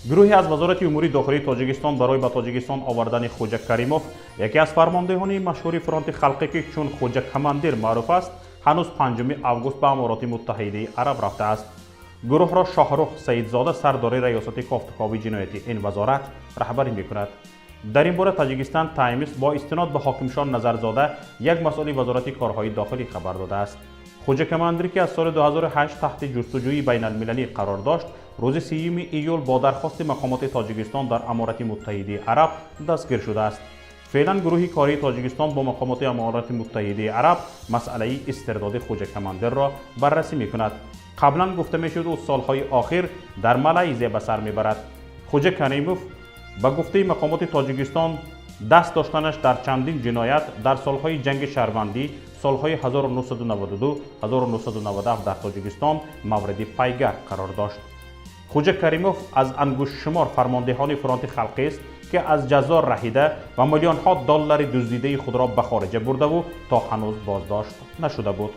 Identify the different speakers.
Speaker 1: Гурӯҳе аз Вазорати умури дохилии Тоҷикистон барои ба Тоҷикистон овардани Хоҷа Каримов, яке аз фармондеҳони машҳури Фронти халқӣ, ки чун Хоҷа Командир маъруф аст, ҳанӯз 5 август ба Амороти Муттаҳидаи Араб рафтааст. Гурӯҳро Шоҳрух Саидзода, сардори раёсати кофтукови ҷиноятӣ ин вазорат, раҳбарӣ мекунад. Дар ин бора Таҷикистан Таймс бо истинод ба Ҳокимшон Назарзода, як масъули Вазорати корҳои дохилӣ, хабар додааст. Хоҷа Командир, ки аз соли 2008 таҳти ҷустуҷӯи байналмилалӣ қарор дошт, рӯзи 30 июл бо дархости мақомоти Тоҷикистон дар Аморати Муттаҳидаи Араб дастгир шудааст. Феълан гурӯҳи кории Тоҷикистон бо мақомоти Аморати Муттаҳидаи Араб масъалаи истирдоди Хоҷа Командирро баррасӣ мекунад. Қаблан гуфта мешуд, ӯ солҳои охир дар Малайзия ба сар мебарад. Хоҷа Каримов ба гуфтаи мақомоти Тоҷикистон, даст доштанаш дар чандин ҷиноят дар солҳои ҷанги шаҳрвандӣ, солҳои 1992-1997, дар Тоҷикистон мавриди пайгард қарор дошт. Хоҷа Каримов аз ангуштшумор фармондеҳони Фронти халқист, ки аз ҷазо раҳида ва миллионҳо доллари дуздидаи худро ба хориҷа бурдаву то ҳанӯз боздошт нашуда буд.